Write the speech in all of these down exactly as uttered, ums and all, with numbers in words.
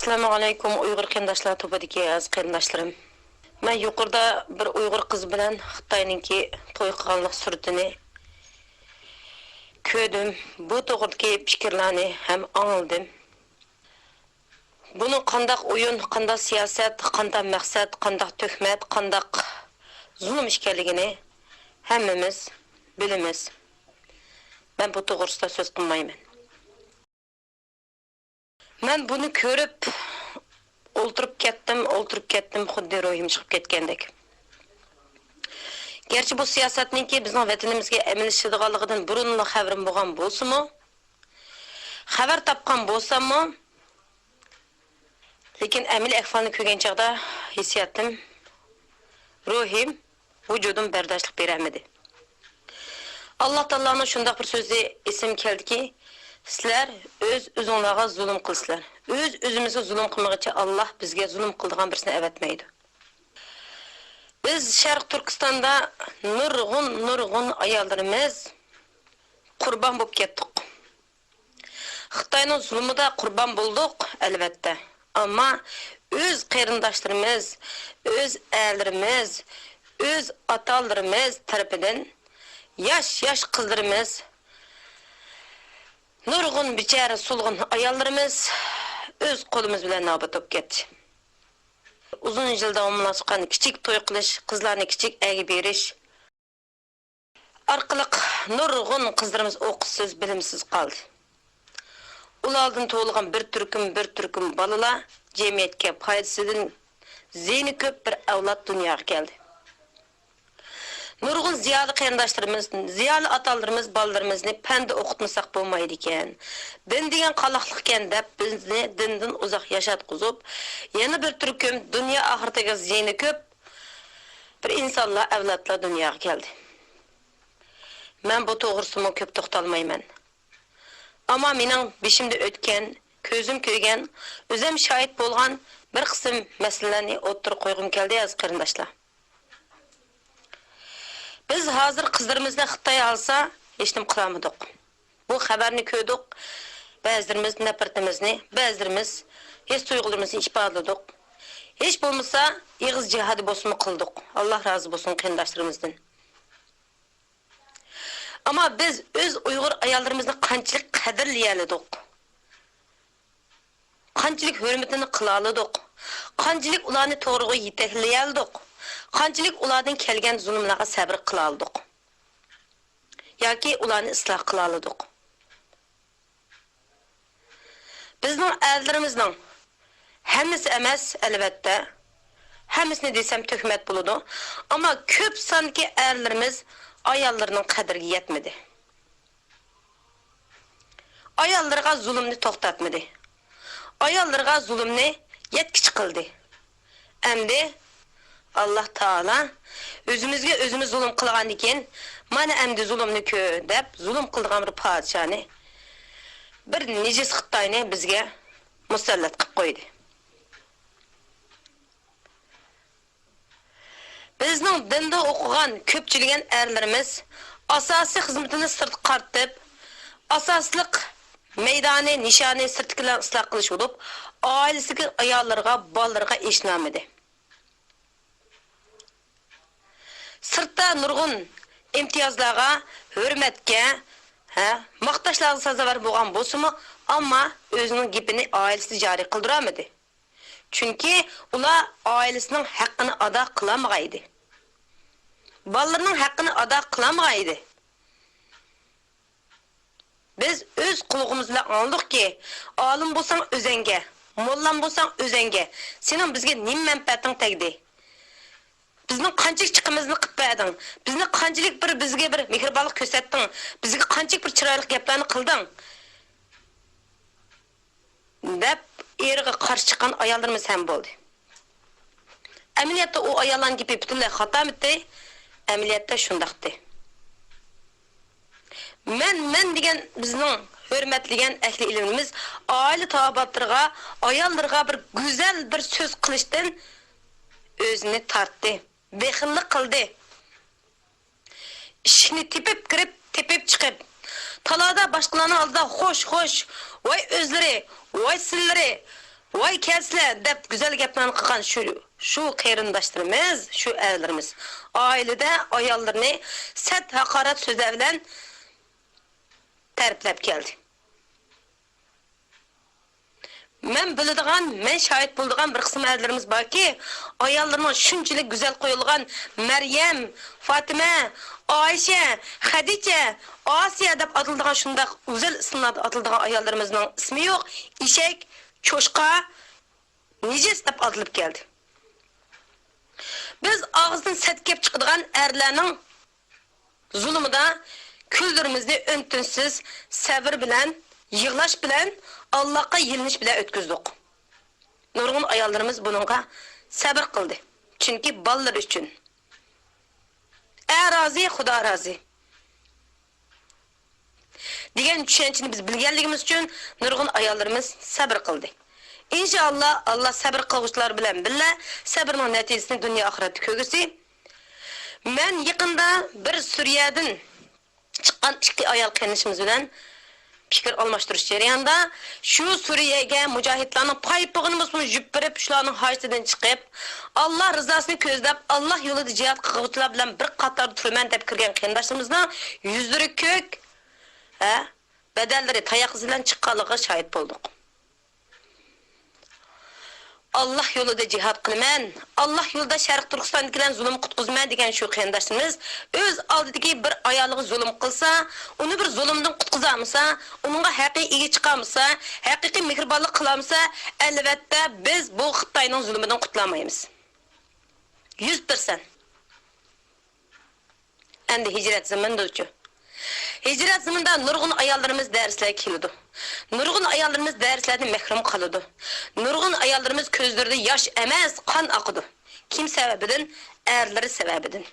ئەسسالامۇ ئەلەيكۇم، ئۇيغۇر قېرىنداشلار توپىدىكى ئەزىز قېرىنداشلىرىم. مەن يۇقىرىدا بىر ئۇيغۇر قىز بىلەن خىتاينىڭكى توي قىلغانلىق سۈرىتىنى كۆردۈم. بۇ توغرىدىكى پىكىرلەرنى ھەم ئاڭلىدىم. بۇنىڭ قانداق ئويۇن، قانداق سىياسەت، قانداق مەقسەت، قانداق تۆھمەت، قانداق زۇلۇم ئىكەنلىكىنى ھەممىمىز بىلىمىز. مەن بۇ توغرىسىدا سۆز قىلمايمەن. مەن بۇنى كۆرۈپ ئولتۇرۇپ كەتتىم، ئولتۇرۇپ كەتتىم، خۇددى روھىم چىقىپ كەتكەندەك. گەرچە بۇ سىياسەتنىڭكى بىزنىڭ ۋەتىنىمىزگە ئەمەلىيلىشىدىغانلىقىدىن بۇرۇنلا خەۋىرىم بولغان بولسىمۇ، خەۋەر تاپقان بولساممۇ، لېكىن ئەمەلىي ئەھۋالنى كۆرگەن چاغدا ھېسسىياتىم، روھىم، ۋۇجۇدۇم بەرداشلىق بېرەلمىدى. ئاللا تائالانىڭ شۇنداق بىر سۆزى ئېسىمگە كەلدىكى، سىلەر ئۆز-ئۆزۈڭلارغا زۇلۇم قىلىسىلەر. ئۆز-ئۆزىمىزگە زۇلۇم قىلمىغىچە ئاللا بىزگە زۇلۇم قىلىدىغان بىرسىنى ئەۋەتمەيدۇ. بىز شەرقىي تۈركىستاندا نۇرغۇن، نۇرغۇن ئاياللىرىمىز قۇربان بولۇپ كەتتۇق. خىتاينىڭ زۇلۇمىدا قۇربان بولدۇق، ئەلۋەتتە. ئەمما ئۆز قېرىنداشلىرىمىز، ئۆز ئەرلىرىمىز، ئۆز ئاتا-ئانىلىرىمىز تەرىپىدىن ياش-ياش قىزلىرىمىز، نۇرغۇن بىچارە سولغۇن ئاياللىرىمىز ئۆز قولىمىز بىلەن نابۇت بولۇپ كەتتى. ئۇزۇن يىل داۋاملاشقان كىچىك توي قىلىش، قىزلارنى كىچىك ئەرگە بېرىش، ئارقىلىق نۇرغۇن قىزلىرىمىز ئوقۇشسىز، بىلىمسىز قالدى. ئۇلاردىن تۇغۇلغان بىر تۈركۈم، بىر تۈركۈم بالىلار جەمئىيەتكە پايدىسىدىن زىيىنى كۆپ بىر ئەۋلاد دۇنياغا كەلدى. نۇرغۇن زىيالىي قېرىنداشلىرىمىز، زىيالىي ئاتا-ئانىلىرىمىز بالىلىرىمىزنى پەندە ئوقۇتمىساق بولمايدىكەن، دىن دېگەن قالاقلىقكەن دەپ بىزنى دىندىن ئۇزاق ياشاتقۇزۇپ، يەنە بىر تۈركۈم دۇنيا ئاخىرىتىگە زىيىنى كۆپ بىر ئىنسانلار، ئەۋلادلار دۇنياغا كەلدى. مەن بۇ توغرىسىمۇ كۆپ توختالمايمەن. ئەمما مېنىڭ بېشىمدا ئۆتكەن، كۆزۈم كۆرگەن، ئۆزۈم شاھىت بولغان بىر قىسىم مەسىلىلەرنى ئوتتۇرىغا قويغۇم كەلدى، ئەزىز قېرىنداشلار. بىز ھازىر قىزلىرىمىزنى خىتاي ئالسا، ھېچنېمە قىلالمىدۇق. بۇ خەۋەرنى كۆردۇق. بەزىلىرىمىز نەپرىتىمىزنى، بەزىلىرىمىز ھېس تۇيغۇلىرىمىزنى ئىپادىلىدۇق. ھېچ بولمىسا ئېغىز جىھادى بولسىمۇ قىلدۇق. ئاللا رازى بولسۇن قېرىنداشلىرىمىزدىن. ئەمما بىز ئۆز ئۇيغۇر ئاياللىرىمىزنى قانچىلىك قەدىرلىيەلىدۇق؟ قانچىلىك ھۆرمىتىنى قىلالىدۇق؟ قانچىلىك ئۇلارنى توغرىغا يېتەكلىيەلىدۇق؟ قانچىلىك ئۇلاردىن كەلگەن زۇلۇملارغا سەۋر قىلالىدۇق؟ ياكى ئۇلارنى ئىسلاھ قىلالىدۇق؟ بىزنىڭ ئەرلىرىمىزنىڭ ھەممىسى ئەمەس، ئەلۋەتتە، ھەممىسىنى دېسەم تۆھمەت بولىدۇ، ئەمما كۆپ ساندىكى ئەرلىرىمىز ئاياللىرىنىڭ قەدرىگە يەتمىدى. ئاياللىرىغا زۇلۇمنى توختاتمىدى. ئاياللىرىغا زۇلۇمنى يەتكۈچە قىلدى. ئەمدى ئاللا تائالا ئۆزىمىزگە ئۆزىمىز زۇلۇم قىلغاندىن كېيىن، مانا ئەمدى زۇلۇمنى كۆر دەپ، زۇلۇم قىلىدىغان بىر پادىشاھنى، بىر نىجىس خىتاينى بىزگە مۇسەللەت قىلىپ قويدى. بىزنىڭ دىندا ئوقۇغان كۆپچىلىگەن ئەرلىرىمىز ئاساسىي خىزمىتىنى سىرتقا قارىتىپ، ئاساسلىق مەيدانى، نىشانى سىرتتىكىلەرنى ئىسلاھ قىلىش بولۇپ، ئائىلىسىدىكى ئاياللىرىغا، بالىلىرىغا ئىشىنالمىدى. سىرتتا نۇرغۇن ئىمتىيازلارغا، ھۆرمەتكە، ھە، ماختاشلارغا سازاۋەر بولغان بولسىمۇ، ئەمما ئۆزىنىڭ گېپىنى ئائىلىسىدە جارى قىلدۇرالمىدى. چۈنكى ئۇلار ئائىلىسىنىڭ ھەققىنى ئادا قىلالمىغان ئىدى. بالىلىرىنىڭ ھەققىنى ئادا قىلالمىغان ئىدى. بىز ئۆز قۇلىقىمىز بىلەن ئاڭلىدۇقكى، ئالىم بولساڭ ئۆزەڭگە، موللام بولساڭ ئۆزەڭگە، سېنىڭ بىزگە نېمە مەنپەئەتىڭ تەگدى؟ بىزنىڭ قانچىلىك چىقىمىزنى قىلىپ بەردىڭ؟ بىزنى قانچىلىك بىر، بىزگە بىر مېھرىبانلىق كۆرسەتتىڭ؟ بىزگە قانچىلىك بىر چىرايلىق گەپلەرنى قىلدىڭ؟ دەپ ئېرىغا قارشى چىققان ئاياللىرىمىز ھەم بولدى. ئەمەلىيەتتە ئۇ ئاياللارنىڭ گېپى پۈتۈنلەي خاتامىتى؟ ئەمەلىيەتتە شۇنداقتى. مەن، مەن دېگەن بىزنىڭ ھۆرمەتلىگەن ئەھلى ئىلمىمىز ئائىلە تاۋابىئاتلىرىغا، ئاياللىرىغا بىر گۈزەل بىر سۆز قىلىشتىن ئۆزىنى تارتتى، بېخىللىق قىلدى. ئىشىكنى تېپىپ كىرىپ، تېپىپ چىقىپ، تالادا باشقىلارنىڭ ئالدىدا خوش، خوش، ۋاي ئۆزلىرى، ۋاي سىلىرى، ۋاي كەلسىلە دەپ گۈزەل گەپلەرنى قىلغان شۇ، شۇ قېرىنداشلىرىمىز، شۇ ئەرلىرىمىز ئائىلىدە ئاياللىرىنى سەت ھاقارەت سۆزلەر بىلەن تەرىپلەپ كەلدى. مەن بىلىدىغان، مەن شاھىت بولىدىغان بىر قىسىم ئەرلىرىمىز باركى، ئاياللىرىنىڭ شۇنچىلىك گۈزەل قويۇلغان مەريەم، فاتىمە، ئائىشە، خەدىچە، ئاسىيە دەپ ئاتىلىدىغان شۇنداق گۈزەل ئىسىملاردا ئاتىلىدىغان ئاياللىرىمىزنىڭ ئىسمى يوق. ئېشەك، چوشقا، نىجىس دەپ ئاتىلىپ كەلدى. بىز ئاغزىدىن سەت گەپ چىقىدىغان ئەرلەرنىڭ زۇلۇمىدا كۈنلىرىمىزنى ئۈن-تىنسىز سەۋر بىلەن، يىغلاش بىلەن، ئاللاغا يېلىنىش بىلەن ئۆتكۈزدۇق. نۇرغۇن ئاياللىرىمىز بۇنىڭغا سەۋر قىلدى. چۈنكى بالىلىرى ئۈچۈن. ئەر رازى، خۇدا رازى دېگەن چۈشەنچىنى بىز بىلگەنلىكىمىز ئۈچۈن نۇرغۇن ئاياللىرىمىز سەۋر قىلدى. ئىنشائاللا، ئاللا سەۋر قىلغۇچىلار بىلەن بىللە سەۋرنىڭ نەتىجىسىنى دۇنيا ئاخىرەتتە كۆرگۈسى. مەن يېقىندا بىر سۈرىيەدىن چىققان ئىككى ئايال قېرىندىشىمىز بىلەن پىكىر ئالماشتۇرۇش جەريانىدا، شۇ سۈرىيەگە مۇجاھىدلارنىڭ پايپىغىنى بولسىمۇ يۈپ بېرىپ، شۇلارنىڭ ھاجىتىدىن چىقىپ، ئاللا رىزاسىنى كۆزلەپ، ئاللا يولىدا جىھاد قىلغۇچىلار بىلەن بىر قاتاردا تۇرىمەن دەپ كىرگەن قېرىنداشلىرىمىزنىڭ يۈزلىرى كۆك، ھە، بەدەنلىرى تاياق ئىزى بىلەن چىققانلىقىغا شاھىت بولدۇق. ئاللا يولىدا جىھاد قىلىمەن، ئاللا يولىدا شەرقىي تۈركىستاندىكىلەرنى زۇلۇم قۇتقۇزىمەن دېگەن شۇ قېرىنداشلىرىمىز ئۆز ئالدىدىكى بىر ئايالىغا زۇلۇم قىلسا، ئۇنى بىر زۇلۇمدىن قۇتقۇزالمىسا، ئۇنىڭغا ھەقىقىي ئىگە چىقالمىسا، ھەقىقىي مېھرىبانلىق قىلالمىسا، ئەلۋەتتە بىز بۇ خىتاينىڭ زۇلۇمىدىن قۇتۇلالمايمىز. يۈز پىرسەنت. ئەمدى ھىجرەت زېمىنىدىچۇ؟ ھىجرەت زېمىنىدا نۇرغۇن ئاياللىرىمىز دەرسلەرگە كېلىدۇ. نۇرغۇن ئاياللىرىمىز دەرسلەردىن مەھرۇم قالىدۇ. نۇرغۇن ئاياللىرىمىز كۆزلىرىدىن ياش ئەمەس، قان ئاقىدۇ. كىم سەۋەبىدىن؟ ئەرلىرى سەۋەبىدىن.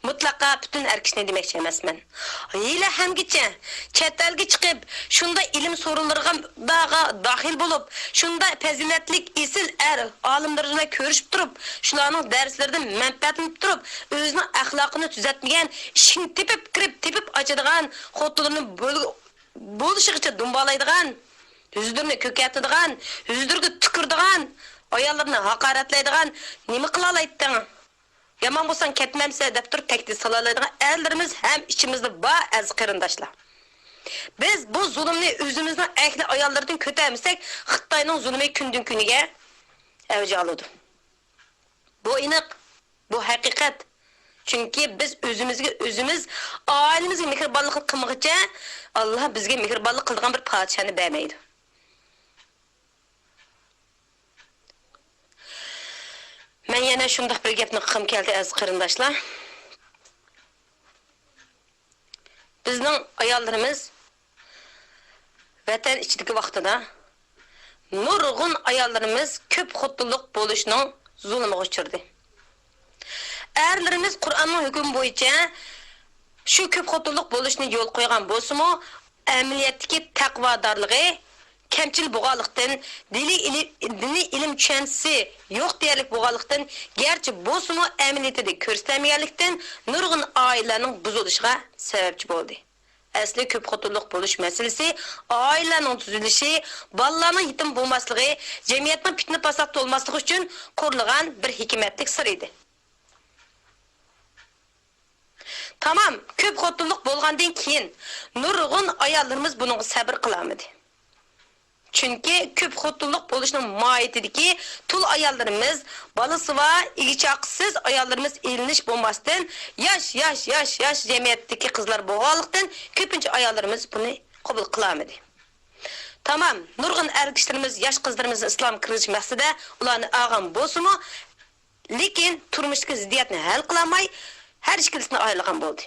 مۇتلەقا پۈتۈن ئەر كىشىنى دېمەكچى ئەمەسمەن. ھېلى ھەمگىچە چەت ئەلگە چىقىپ، شۇنداق ئىلىم سورۇنلىرىغا داغا داخىل بولۇپ، شۇنداق پەزىلەتلىك ئېسىل ئەر ئالىملىرى بىلەن كۆرۈشۈپ تۇرۇپ، شۇلارنىڭ دەرسلىرىدىن مەنپەئەتلىنىپ تۇرۇپ، ئۆزىنىڭ ئەخلاقىنى تۈزەتمىگەن، ئىشىكنى تېپىپ كىرىپ، تېپىپ ئاچىدىغان، خوتۇنلىرىنى بۆل-، بولۇشىغىچە دۇمبالايدىغان، يۈزلىرىنى كۆكەرتىدىغان، يۈزلىرىگە تۈكۈرىدىغان، ئاياللىرىنى ھاقارەتلەيدىغان نېمە قىلالايتتىڭ؟ يامان بولساڭ كەتمەمسە دەپ تۇرۇپ تەھدىت سالالايدىغان ئەرلىرىمىز ھەم ئىچىمىزدە بار، ئەزىز قېرىنداشلار. بىز بۇ زۇلۇمنى ئۆزىمىزنىڭ ئەھلى ئاياللىرىدىن كۆتەرمىسەك، خىتاينىڭ زۇلۇمى كۈندىن كۈنگە ئەۋج ئالىدۇ. بۇ ئېنىق، بۇ ھەقىقەت. چۈنكى بىز ئۆزىمىزگە ئۆزىمىز، ئائىلىمىزگە مېھرىبانلىق قىلمىغۇچە، ئاللا بىزگە مېھرىبانلىق قىلىدىغان بىر پادىشاھنى بەرمەيدۇ. مەن يەنە شۇنداق بىر گەپنى قىلغۇم كەلدى، ئەزىز قېرىنداشلار. بىزنىڭ ئاياللىرىمىز ۋەتەن ئىچىدىكى ۋاقتىدا نۇرغۇن ئاياللىرىمىز كۆپ خوتۇنلۇق بولۇشنىڭ زۇلۇمىغا ئۇچرىدى. ئەرلىرىمىز قۇرئاننىڭ ھۆكمى بويىچە شۇ كۆپ خوتۇنلۇق بولۇشنى يول قويغان بولسىمۇ، ئەمەلىيەتتىكى تەقۋادارلىقى كەمچىل بولغانلىقتىن، دىنىي ئىلى-، دىنىي ئىلىم چۈشەنچىسى يوق دېيەرلىك بولغانلىقتىن، گەرچە بولسىمۇ ئەمەلىيىتىدە كۆرسىتەلمىگەنلىكتىن، نۇرغۇن ئائىلىلەرنىڭ بۇزۇلۇشىغا سەۋەبچى بولدى. ئەسلى كۆپ خوتۇنلۇق بولۇش مەسىلىسى ئائىلىلەرنىڭ تۈزۈلۈشى، بالىلارنىڭ يېتىم بولماسلىقى، جەمئىيەتنىڭ پىتنە-پاسات تولماسلىقى ئۈچۈن قۇرۇلغان بىر ھېكمەتلىك سىر ئىدى. تامام، كۆپ خوتۇنلۇق بولغاندىن كېيىن نۇرغۇن ئاياللىرىمىز بۇنىڭغا سەۋر قىلالمىدى. چۈنكى كۆپ خوتۇنلۇق بولۇشنىڭ ماھىيىتىدىكى تۇل ئاياللىرىمىز، بالىسى بار، ئىگە-چاقىسىز ئاياللىرىمىز ئېلىنىش بولماستىن، ياش، ياش، ياش، ياش جەمئىيەتتىكى قىزلار بولغانلىقتىن، كۆپىنچە ئاياللىرىمىز بۇنى قوبۇل قىلالمىدى. تامام، نۇرغۇن ئەر كىشىلىرىمىز ياش قىزلىرىمىزنى ئىسلام كىرگۈزۈش مەقسىتىدە ئۇلارنى ئالغان بولسىمۇ، لېكىن تۇرمۇشتىكى زىددىيەتنى ھەل قىلالماي، ھەر ئىككىلىسىنى ئايرىلغان بولدى.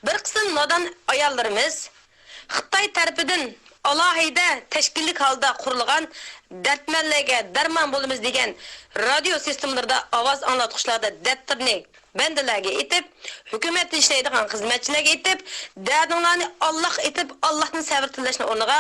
بىر قىسىم نادان ئاياللىرىمىز خىتاي تەرىپىدىن ئالاھىدە تەشكىللىك ھالدا قۇرۇلغان دەردمەنلەرگە دەرمان بولىمىز دېگەن رادىيو سىستېمىلىرىدا ئاۋاز ئاڭلاتقۇچىلاردا دەپتىرىنى بەندىلەرگە ئېتىپ، ھۆكۈمەتتە ئىشلەيدىغان خىزمەتچىلەرگە ئېيتىپ، دەردىڭلارنى ئاللاغا ئېيتىپ، ئاللاھتىن سەۋر تىلەشنىڭ ئورنىغا،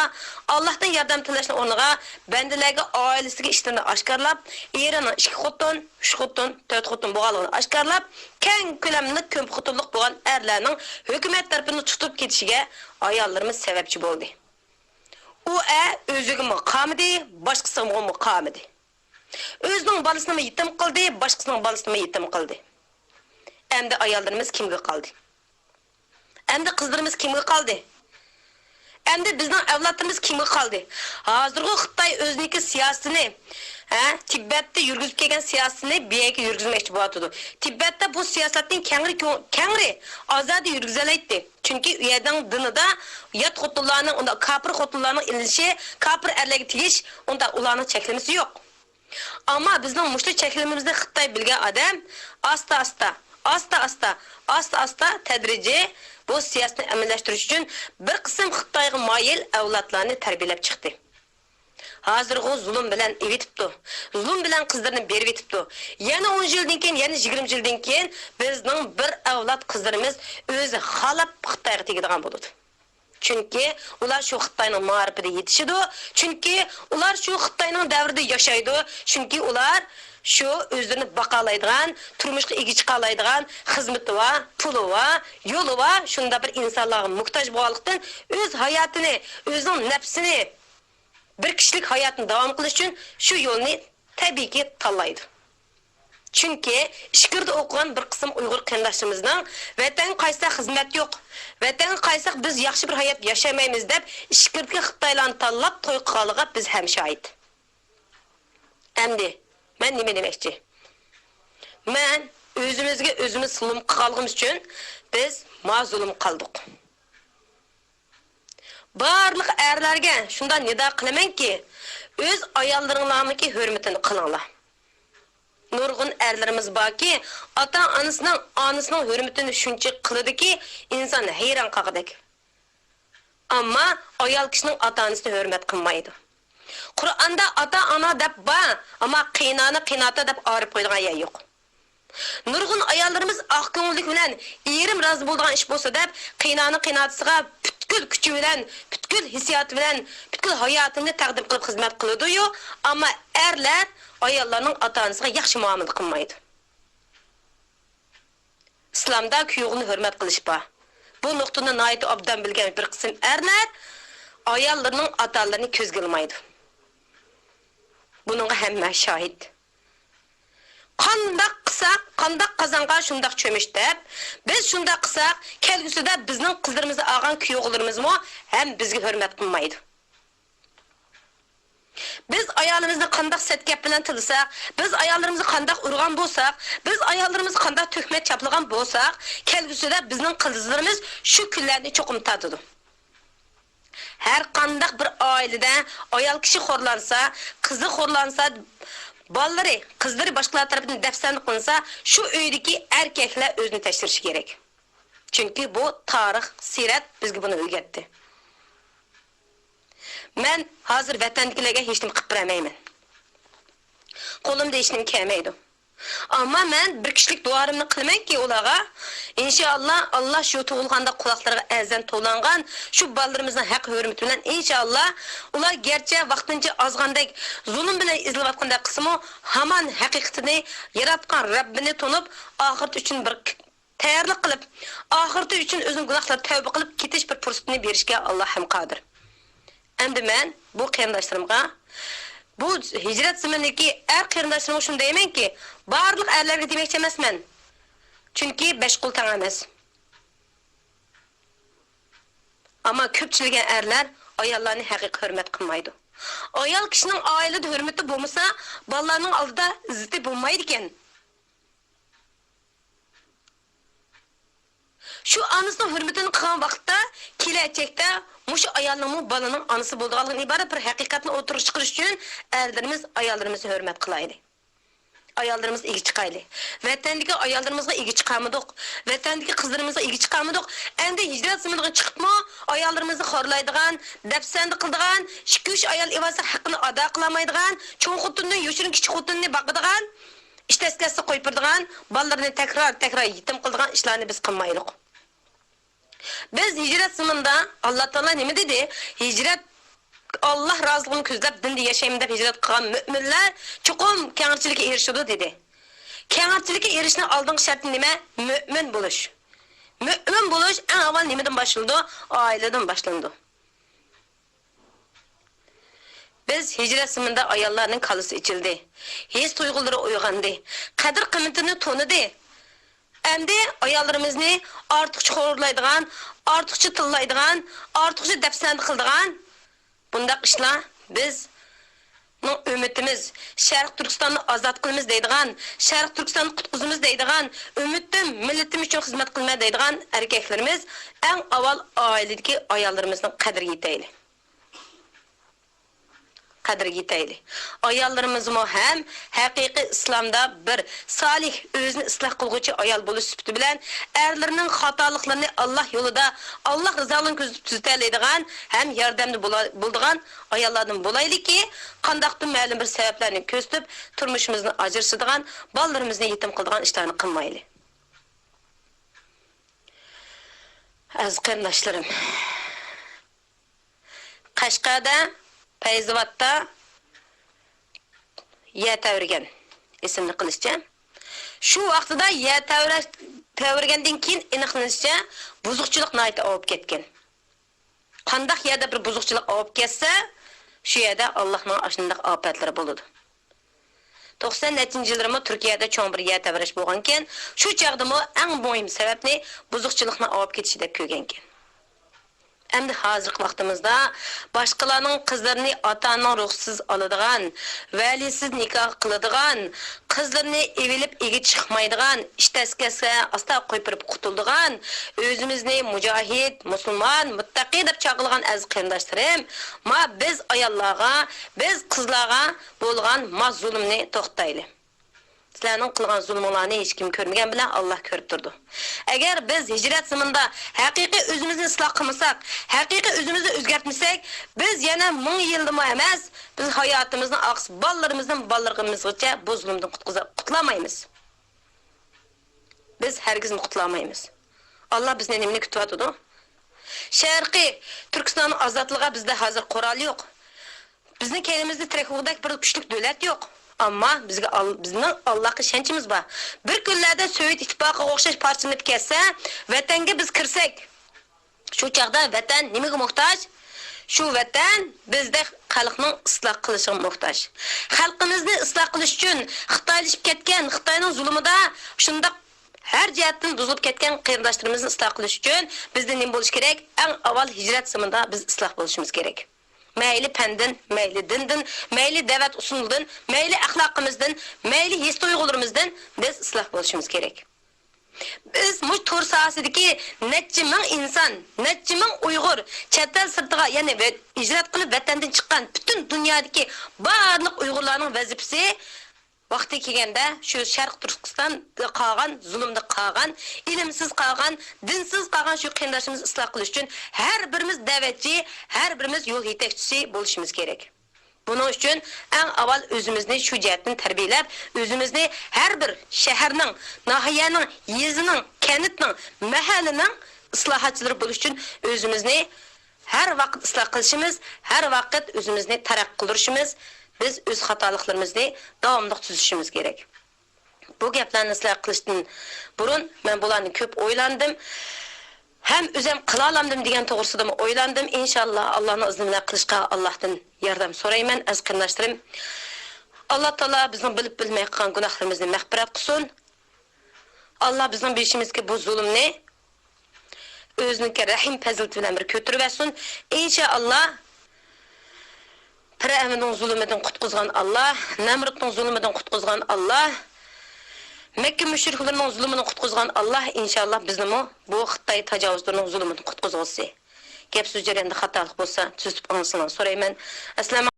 ئاللاھتىن ياردەم تىلەشنىڭ ئورنىغا، بەندىلەرگە ئائىلىسىدىكى ئىشلىرىنى ئاشكارىلاپ، ئېرىنىڭ ئىككى خوتۇن، ئۈچ خوتۇن، تۆت خوتۇن بولغانلىقىنى ئاشكارىلاپ، كەڭ كۆلەملىك كۆپ خوتۇنلۇق بولغان ئەرلەرنىڭ ھۆكۈمەت تەرىپىدىن تۇتۇپ كېتىشىگە ئاياللىرىمىز سەۋەبچى بولدى. ئۇ ئەر ئۆزىگىمۇ قارىمىدى، باشقىسىغىمۇ قارىمىدى. ئۆزىنىڭ بالىسىنىمۇ يېتىم قىلدى، باشقىسىنىڭ بالىسىنىمۇ يېتىم قىلدى. ئەمدى ئاياللىرىمىز كىمگە قالدى؟ ئەمدى قىزلىرىمىز كىمگە قالدى؟ ئەمدى بىزنىڭ ئەۋلادلىرىمىز كىمگە قالدى؟ ھازىرغۇ خىتاي ئۆزىنىڭكى سىياسىتىنى، ھە، تىبەتتە يۈرگۈزۈپ كەلگەن سىياسىتىنى بۇ يەرگە يۈرگۈزمەكچى بولۇۋاتىدۇ. تىبەتتە بۇ سىياسەتنى كەڭرى، كەڭرى، ئازادە يۈرگۈزەلەيتتى. چۈنكى ئۇ يەرنىڭ دىنىدا يات خوتۇنلارنىڭ، ئۇنداق كاپىر خوتۇنلارنىڭ ئېلىنىشى، كاپىر ئەرلەرگە تېگىش، ئۇنداق ئۇلارنىڭ چەكلىمىسى يوق. ئەمما بىزنىڭ مۇشۇ چەكلىمىمىزنى خىتاي بىلگەن ئادەم ئاستا-ئاستا، ئاستا-ئاستا، ئاستا-ئاستا تەدرىجىي بۇ سىياسەتنى ئەمەلىيلەشتۈرۈش ئۈچۈن بىر قىسىم خىتايغا مايىل ئەۋلادلارنى تەربىيەلەپ چىقتى. ھازىرغۇ زۇلۇم بىلەن ئېۋىتىپتۇ. زۇلۇم بىلەن قىزلىرىنى بېرىۋېتىپتۇ. يەنە ئون يىلدىن كېيىن، يەنە يىگىرمە يىلدىن كېيىن بىزنىڭ بىر ئەۋلاد قىزلىرىمىز ئۆزى خالاپ خىتايغا تېگىدىغان بولىدۇ. چۈنكى ئۇلار شۇ خىتاينىڭ مائارىپىدا يېتىشىدۇ. چۈنكى ئۇلار شۇ خىتاينىڭ دەۋرىدە ياشايدۇ. چۈنكى ئۇلار شۇ ئۆزلىرىنى باقالايدىغان، تۇرمۇشقا ئىگە چىقالايدىغان، خىزمىتى بار، پۇلى بار، يولى بار، شۇنداق بىر ئىنسانلارغا موھتاج بولغانلىقتىن، ئۆز ھاياتىنى، ئۆزىنىڭ نەپسىنى، بىر كىشىلىك ھاياتنى داۋام قىلىش ئۈچۈن شۇ يولنى تەبىئىيكى تاللايدۇ. چۈنكى ئىچكىرىدە ئوقۇغان بىر قىسىم ئۇيغۇر قېرىنداشلىرىمىزنىڭ «ۋەتەنگە قايتساق خىزمەت يوق، ۋەتەنگە قايتساق بىز ياخشى بىر ھايات ياشايمايمىز» دەپ، ئىچكىرىدىكى خىتايلارنى تاللاپ توي قىلغانلىقىغا بىز ھەم شاھىت. ئەمدى مەن نېمە دېمەكچى؟ مەن ئۆزىمىزگە ئۆزىمىز زۇلۇم قىلغانلىقىمىز ئۈچۈن بىز مازۇلۇم قالدۇق. بارلىق ئەرلەرگە شۇنداق نىدا قىلىمەنكى، ئۆز ئاياللىرىڭلارنىڭكى ھۆرمىتىنى قىلىڭلار. نۇرغۇن ئەرلىرىمىز باركى، ئاتا-ئانىسىنىڭ، ئانىسىنىڭ ھۆرمىتىنى شۇنچە قىلىدۇكى، ئىنسان ھەيران قالغۇدەك. ئەمما ئايال كىشىنىڭ ئاتا-ئانىسىنى ھۆرمەت قىلمايدۇ. قۇرئاندا ئاتا-ئانا دەپ بار، ئەمما قېيىنئانا، قېيىنئاتا دەپ ئايرىپ قويىدىغان يەر يوق. نۇرغۇن ئاياللىرىمىز ئاق كۆڭۈللۈك بىلەن، «ئېرىم رازى بولىدىغان ئىش بولسا» دەپ، قېيىنئانا، قېيىنئاتىسىغا پۈتكۈل كۈچى بىلەن، پۈتكۈل ھېسسىياتى بىلەن، پۈتكۈل ھاياتىنى تەقدىم قىلىپ خىزمەت قىلىدۇ-يۇ، ئەمما ئەرلەر ئاياللارنىڭ ئاتا-ئانىسىغا ياخشى مۇئامىلە قىلمايدۇ. ئىسلامدا كۈيئوغۇلنى ھۆرمەت قىلىش بار. بۇ نۇقتىنى ناھايىتى ئوبدان بىلگەن بىر قىسىم ئەرلەر ئاياللىرىنىڭ ئاتا-ئانىلىرىنى كۆزگە ئىلمايدۇ. بۇنىڭغا ھەممە شاھىت. قانداق قىلساق، قانداق قازانغا شۇنداق چۆمۈچ دەپ، بىز شۇنداق قىلساق، كەلگۈسىدە بىزنىڭ قىزلىرىمىزنى ئالغان كۈيئوغۇللىرىمىزمۇ ھەم بىزگە ھۆرمەت قىلمايدۇ. بىز ئايالىمىزنى قانداق سەت گەپ بىلەن تىللىساق، بىز ئاياللىرىمىزنى قانداق ئۇرغان بولساق، بىز ئاياللىرىمىزغا قانداق تۆھمەت چاپلىغان بولساق، كەلگۈسىدە بىزنىڭ قىزلىرىمىز شۇ كۈنلەرنى چوقۇم تارتىدۇ. ھەر قانداق بىر ئائىلىدە ئايال كىشى خورلانسا، قىزى خورلانسا، بالىلىرى، قىزلىرى باشقىلار تەرىپىدىن دەپسەندە قىلىنسا، شۇ ئۆيدىكى ئەركەكلەر ئۆزىنى تەكشۈرۈشى كېرەك. چۈنكى بۇ تارىخ، سىرەت بىزگە بۇنى ئۆگەتتى. مەن ھازىر ۋەتەندىكىلەرگە ھېچنېمە قىلىپ بېرەلمەيمەن. قولۇمدا ھېچنېمە كەلمەيدۇ. ئەمما مەن بىر كىشىلىك دۇئالىرىمنى قىلىمەنكى ئۇلارغا، ئىنشائاللا، ئاللا شۇ تۇغۇلغاندا قۇلاقلىرىغا ئەزان توۋلانغان شۇ بالىلىرىمىزنىڭ ھەق ھۆرمىتى بىلەن، ئىنشائاللا، ئۇلار گەرچە ۋاقتىنچە ئازغاندەك، زۇلۇم بىلەن ئېزىلىۋاتقاندەك قىلسىمۇ، ھامان ھەقىقىتىنى، ياراتقان رەببىنى تونۇپ، ئاخىرىتى ئۈچۈن بىر تەييارلىق قىلىپ، ئاخىرىتى ئۈچۈن ئۆزىنىڭ گۇناھلىرىغا تەۋبە قىلىپ كېتىش بىر پۇرسىتىنى بېرىشكە ئاللا ھەم قادىر. ئەمدى مەن بۇ قېرىنداشلىرىمغا، بۇ ھىجرەت زېمىنىدىكى ئەر قېرىنداشلىرىمغا شۇنى دەيمەنكى، بارلىق ئەرلەرگە دېمەكچى ئەمەسمەن. چۈنكى بەش قول تەڭ ئەمەس. ئەمما كۆپچىلىگەن ئەرلەر ئاياللارنى ھەقىقىي ھۆرمەت قىلمايدۇ. ئايال كىشىنىڭ ئائىلىدە ھۆرمىتى بولمىسا، بالىلارنىڭ ئالدىدا ئىززىتى بولمايدىكەن. شۇ ئانىسىنىڭ ھۆرمىتىنى قىلغان ۋاقىتتا، كېلەچەكتە مۇشۇ ئايالنىڭمۇ بالىنىڭ ئانىسى بولىدىغانلىقىدىن ئىبارەت بىر ھەقىقەتنى ئوتتۇرىغا چىقىرىش ئۈچۈن ئەرلىرىمىز ئاياللىرىمىزنى ھۆرمەت قىلايلى. ئاياللىرىمىزغا ئىگە چىقايلى. ۋەتەندىكى ئاياللىرىمىزغا ئىگە چىقالمىدۇق. ۋەتەندىكى قىزلىرىمىزغا ئىگە چىقالمىدۇق. ئەمدى ھىجرەت زېمىنىغا چىقىپمۇ ئاياللىرىمىزنى خورلايدىغان، دەپسەندە قىلىدىغان، ئىككى-ئۈچ ئايال ئېلىۋالسا ھەققىنى ئادا قىلالمايدىغان، چوڭ خوتۇننى يوشۇرۇن كىچىك خوتۇننى باقىدىغان، ئىش تەسكەسكە قويۇپ بېرىدىغان، بالىلىرىنى تەكرار-تەكرار يېتىم قىلىدىغان ئىشلارنى بىز قىلمايلۇق. بىز ھىجرەت زېمىنىدا ئاللا تائالا نېمە دېدى؟ ھىجرەت، ئاللا رازىلىقىنى كۆزلەپ دىندا ياشايمەن دەپ ھىجرەت قىلغان مۆمىنلەر چوقۇم كەڭرىچىلىككە ئېرىشىدۇ دېدى. كەڭرىچىلىككە ئېرىشىشنىڭ ئالدىنقى شەرتى نېمە؟ مۆمىن بولۇش. مۆمىن بولۇش ئەڭ ئاۋۋال نېمىدىن باشلىنىدۇ؟ ئائىلىدىن باشلىنىدۇ. ھىجرەت زېمىنىدا ئاياللارنىڭ كاللىسى ئېچىلدى. ھېس تۇيغۇلىرى ئويغاندى. قەدىر-قىممىتىنى تونۇدى. ئەمدى ئاياللىرىمىزنى ئارتۇقچە خورلايدىغان، ئارتۇقچە تىللايدىغان، ئارتۇقچە دەپسەندە قىلىدىغان بۇنداق ئىشلار بىزنىڭ ئۈمىدىمىز، شەرقىي تۈركىستاننى ئازاد قىلىمىز دەيدىغان، شەرقىي تۈركىستاننى قۇتقۇزىمىز دەيدىغان، ئۈمىدىم، مىللىتىم ئۈچۈن خىزمەت قىلىمەن دەيدىغان ئەركەكلىرىمىز ئەڭ ئاۋۋال ئائىلىدىكى ئاياللىرىمىزنىڭ قەدرىگە يېتەيلى. قەدرىگە يېتەيلى. ئاياللىرىمىزمۇ ھەم ھەقىقىي ئىسلامدا بىر سالىھ، ئۆزىنى ئىسلاھ قىلغۇچى ئايال بولۇش سۈپىتى بىلەن، ئەرلىرىنىڭ خاتالىقلىرىنى ئاللاھ يولىدا، ئاللاھ رىزالىقىنى كۆزىتىپ تۈزىتەلەيدىغان ھەم ياردەمدە بولا-، بولىدىغان ئاياللاردىن بولايلىكى، قانداقتۇر مەلۇم بىر سەۋەبلەرنى كۆرسىتىپ، تۇرمۇشىمىزنى ئاجرىتىدىغان، بالىلىرىمىزنى يېتىم قىلىدىغان ئىشلارنى قىلمايلى. ئەزىز قېرىنداشلىرىم، قەشقەردە، پەيزىۋاتتا يەر تەۋرىگەن، ئېسىمدە قېلىشىچە. شۇ ۋاقتىدا يەر تەۋرە-، تەۋرىگەندىن كېيىن ئېنىقلىنىشىچە، بۇزۇقچىلىق ناھايىتى ئاۋۇپ كەتكەن. قانداق يەردە بىر بۇزۇقچىلىق ئاۋۇپ كەتسە، شۇ يەردە ئاللاھنىڭ ئاشۇنداق ئاپەتلىرى بولىدۇ. توقسان نەچچىنچى يىللىرىمۇ تۈركىيەدە چوڭ بىر يەر تەۋرەش بولغانىكەن، شۇ چاغدىمۇ ئەڭ مۇھىم سەۋەبنى بۇزۇقچىلىقنىڭ ئاۋۇپ كېتىشى دەپ كۆرگەنىكەن. ئەمدى ھازىرقى ۋاقتىمىزدا باشقىلارنىڭ قىزلىرىنى ئاتا-ئانىنىڭ رۇخسىتىسىز ئالىدىغان، ۋەلىسىز نىكاھ قىلىدىغان، قىزلىرىنى ئېۋىلىپ ئىگە چىقمايدىغان، ئىش تەس كەتسە ئاستا قويۇپ بېرىپ قۇتۇلىدىغان، ئۆزىمىزنى مۇجاھىد، مۇسۇلمان، مۇتتەقى دەپ چاغلىغان ئەزىز قېرىنداشلىرىم، ما بىز ئاياللارغا، بىز قىزلارغا بولغان ما زۇلۇمنى توختايلى. سىلەرنىڭ قىلغان زۇلمۇڭلارنى ھېچكىم كۆرمىگەن بىلەن ئاللاھ كۆرۈپ تۇرىدۇ. ئەگەر بىز ھىجرەت زېمىنىدا ھەقىقىي ئۆزىمىزنى ئىسلاھ قىلمىساق، ھەقىقىي ئۆزىمىزنى ئۆزگەرتمىسەك، بىز يەنە مىڭ يىلدىمۇ ئەمەس، بىز ھاياتىمىزنىڭ ئاخىرى بالىلىرىمىزدىن بالىلىرىمىزغىچە بۇ زۇلۇمدىن قۇتقۇزا-، قۇتۇلالمايمىز. بىز ھەرگىزمۇ قۇتۇلالمايمىز. ئاللاھ بىزنى نېمىنى كۈتۈۋاتىدۇ؟ شەرقىي تۈركىستاننىڭ ئازادلىقىغا بىزدە ھازىر قورال يوق. بىزنىڭ كەينىمىزدە تىرەك ئوغىدەك بىر كۈچلۈك دۆلەت يوق. ئەمما بىزگە ئال-، بىزنىڭ ئاللاغا ئىشەنچىمىز بار. بىر كۈنلەردە سوۋېت ئىتتىپاقىغا ئوخشاش پارچىلىنىپ كەتسە، ۋەتەنگە بىز كىرسەك، شۇ چاغدا ۋەتەن نېمىگە موھتاج؟ شۇ ۋەتەن بىزدەك خەلقنىڭ ئىسلاھ قىلىشىغا موھتاج. خەلقىمىزنى ئىسلاھ قىلىش ئۈچۈن خىتايلىشىپ كەتكەن، خىتاينىڭ زۇلۇمىدا شۇنداق ھەر جەھەتتىن بۇزۇلۇپ كەتكەن قېرىنداشلىرىمىزنى ئىسلاھ قىلىش ئۈچۈن بىزدە نېمە بولۇشى كېرەك؟ ئەڭ ئاۋۋال ھىجرەت زېمىنىدا بىز ئىسلاھ بولۇشىمىز كېرەك. مەيلى پەندىن، مەيلى دىندىن، مەيلى دەۋەت ئۇسۇلىدىن، مەيلى ئەخلاقىمىزدىن، مەيلى ھېس تۇيغۇلىرىمىزدىن بىز ئىسلاھ بولۇشىمىز كېرەك. بىز مۇشۇ تور ساھەسىدىكى نەچچە مىڭ ئىنسان، نەچچە مىڭ ئۇيغۇر، چەت ئەل سىرتىغا، يەنى ۋە-، ھىجرەت قىلىپ ۋەتەندىن چىققان پۈتۈن دۇنيادىكى بارلىق ئۇيغۇرلارنىڭ ۋەزىپىسى ۋاقتى كەلگەندە شۇ شەرقىي تۈركىستاندا قالغان، زۇلۇمدا قالغان، ئىلىمسىز قالغان، دىنسىز قالغان شۇ قېرىنداشلىرىمىزنى ئىسلاھ قىلىش ئۈچۈن ھەر بىرىمىز دەۋەتچى، ھەر بىرىمىز يول يېتەكچىسى بولۇشىمىز كېرەك. بۇنىڭ ئۈچۈن ئەڭ ئاۋۋال ئۆزىمىزنى شۇ جەھەتتىن تەربىيەلەپ، ئۆزىمىزنى ھەر بىر شەھەرنىڭ، ناھىيەنىڭ، يېزىنىڭ، كەنتنىڭ، مەھەللىنىڭ ئىسلاھاتچىلىرى بولۇش ئۈچۈن ئۆزىمىزنى ھەر ۋاقىت ئىسلاھ قىلىشىمىز، ھەر ۋاقىت ئۆزىمىزنى تەرەققىي قىلدۇرۇشىمىز، بىز ئۆز خاتالىقلىرىمىزنى داۋاملىق تۈزىتىشىمىز كېرەك. بۇ گەپلەرنى سىلەرگە قىلىشتىن بۇرۇن مەن بۇلارنى كۆپ ئويلاندىم. ھەم ئۆزۈم قىلالامدىم دېگەن توغرىسىدىمۇ ئويلاندىم. ئىنشاللا، ئاللانىڭ ئىزنى بىلەن قىلىشقا ئاللاھتىن ياردەم سورايمەن، ئەزىز قېرىنداشلىرىم. ئاللا تائالا بىزنىڭ بىلىپ بىلمەي قىلغان گۇناھلىرىمىزنى مەغپىرەت قىلسۇن. ئاللا بىزنىڭ بېشىمىزدىكى بۇ زۇلۇمنى ئۆزىنىڭكى رەھىم پەزىلىتى بىلەن بىر كۆتۈرۈۋەتسۇن. ئىنشائاللا، پىرئەۋننىڭ زۇلۇمىدىن قۇتقۇزغان ئاللا، نەمرۇتنىڭ زۇلۇمىدىن قۇتقۇزغان ئاللا، مەككە مۇشرىكلىرىنىڭ زۇلۇمىدىن قۇتقۇزغان ئاللا، ئىنشائاللا، بىزنىمۇ بۇ خىتاي تاجاۋۇزلىرىنىڭ زۇلۇمىدىن قۇتقۇزغۇسى. گەپ سۆز جەريانىدا خاتالىق بولسا، تۈزىتىپ ئاڭلىسىڭلار سورايمەن. ئەسسالامۇ